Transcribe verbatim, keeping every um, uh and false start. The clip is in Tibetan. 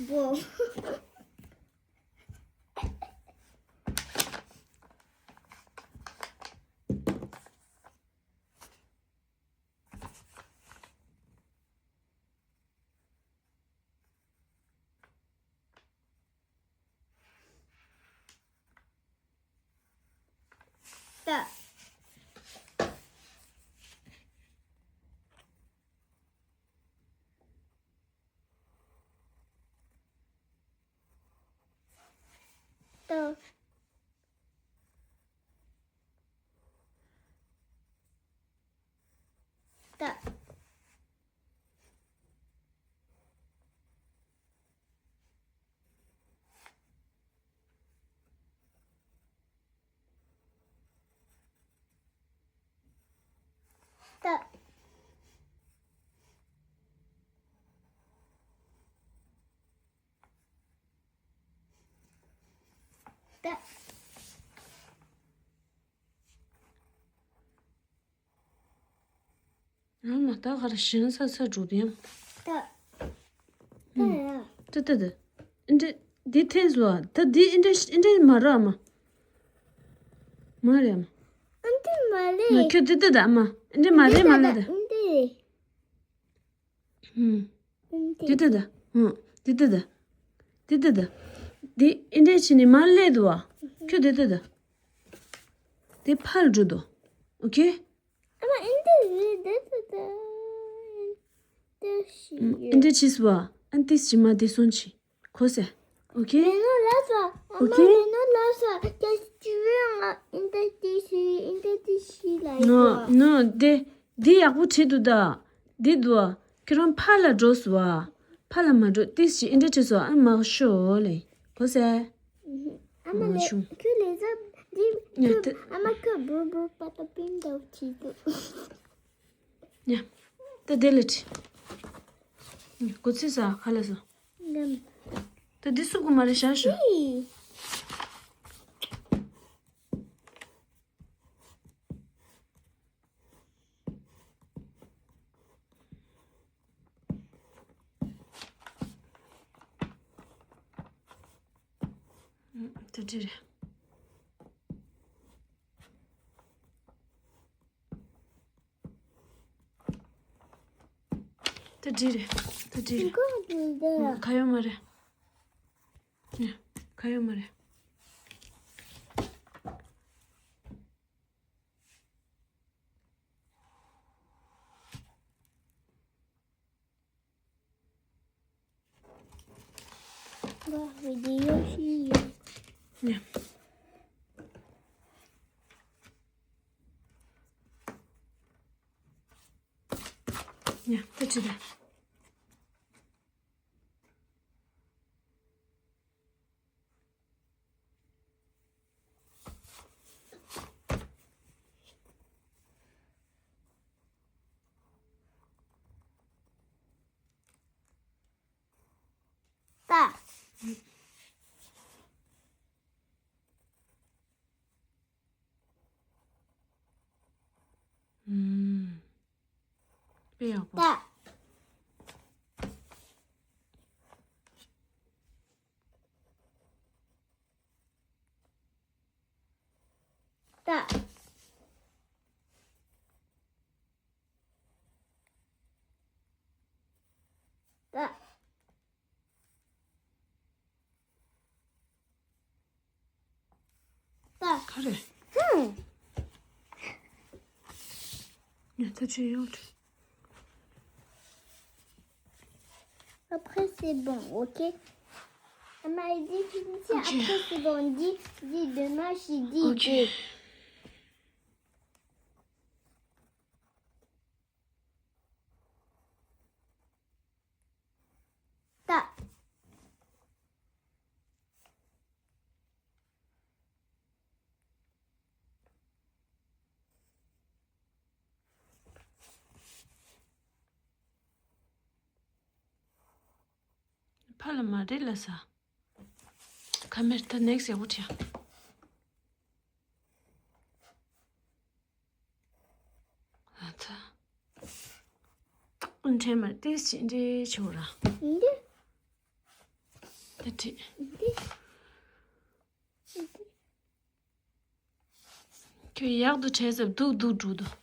Bon. ཨ་མ་ད་ག་རེ་ཞེ་ས་ས་འགྲོ་དེ་ཡང་། ད་ད་ད་ད་ཨིན་དྲ་འདི་ཐེན་སོ། ད་འདི་ཨིན་དྲ་ཨིན་དྲ་མ་རེད་ཨ་མ། མ་རེད་ཨ་མ། ཨིན་དྲ་མ་རེད། ཁྱོད་འདི་ད་ད་ཨ་མ། ཨིན་དྲ་མ་རེད་མ་ལ་ད། ཨིན་དྲ་རེད། ཧུམ། འདི་ལྟ་ད། ཧུམ། འདི་ལྟ་ད། འདི་ལྟ་ད། འདི་ཨིན་དྲ་བྱས་ནས་མར་སླེབས་འདུག་བ། ཁྱོད་འདི་ལྟ་ད། འདི་ཕར་འགྲོ་འདུག་ཨོ་ཁེ། ཨ་མ་ཨིན་དྲ་རེད་འདི་ལྟ་ད། ཨིན་དྲ་བྱས་ཡོད། ཨིན་དྲ་བྱས་སོང་བ། ཨན་ཏིས་བྱས་མ་བདེ་སོང་ཆི། གོ་སེ། ཨོ་ཁེ། རེ་ནོ་ལབ་སོང་། ཨ་མ་ཨོ་ཁེ། རེ་ནོ་ལབ་སོང་། ཀྱ་ཅི་རེད། ང་ཨིན་དྲ་ཏིས་ཨིན་དྲ་ཏིས་ལ་ཡོད། ནོ་ནོ་དེ། འདི་ཡག་པོ་བྲིས་འདུག་ད། འདི་འདུག་ཨ། ཁྱེད་རང་ཕར་ལ་འགྲོ་སོང་ཨ། ཕར་ལ་མ་འགྲོ། ཏིས་ཅིག་ཨིན་དྲ་བྲིས་སོང་ཨ། མ་ཤོ་ལེ། གོ་སེ། ཨ་མ་མ་ལེ་ཤོ། ཁྱོད་ལེ་ཟ་འདི་ཉ་ཁྱོད་ཏི། ཨ་མ་ཁྱོད་བུ་བུ་པ་ཏ་པིན་དོ་བྲིས་འདུག་ཉ། ད་དེ་ལ་བྲིས། གོ་ཚིག་ས་ཁ་ལ་སོ། ད་འདི་སུ་གུ་མ་རེད་བཞག་ཤོ། ཨི། ད་འདི་རེད། ད་འདི་རེད། ད་འདི་རེད། ཁ་ཡོད་མ་རེད། ཁ་ཡོད་མ་རེད། ང་བི་ཌི་ཡོ་ཤེས་ཡོད། ཉ། ཉ། ད་ཅི་ད། ད། ཨུམ། དཔེ་ཡག་པོ། ད། ད། ད། ད། ག་རེ། ཧུམ། ཉ་ཐ་ཆུ་ཡོད། Après, c'est bon, ok? Elle m'a dit, tu me dis, ok, après, c'est bon, dis, dis demain, je dis, ok, deux. ད། ཕ་ལ་མ་རེད་ལ་ས། ཁ་མེར་ད་ནེག་སི་ཡག་པོ་བྲིས། ཨ་ཚ། ཨུན་ཁྲེ་མར་ཏིས་ཅི་འདྲེ་ཆོ་ར། འདི། བྲིས། ཁྱོད་ཡག་ཏུ་བྲིས་ཟེར་སྡུག་སྡུག་འགྲོ་འདུག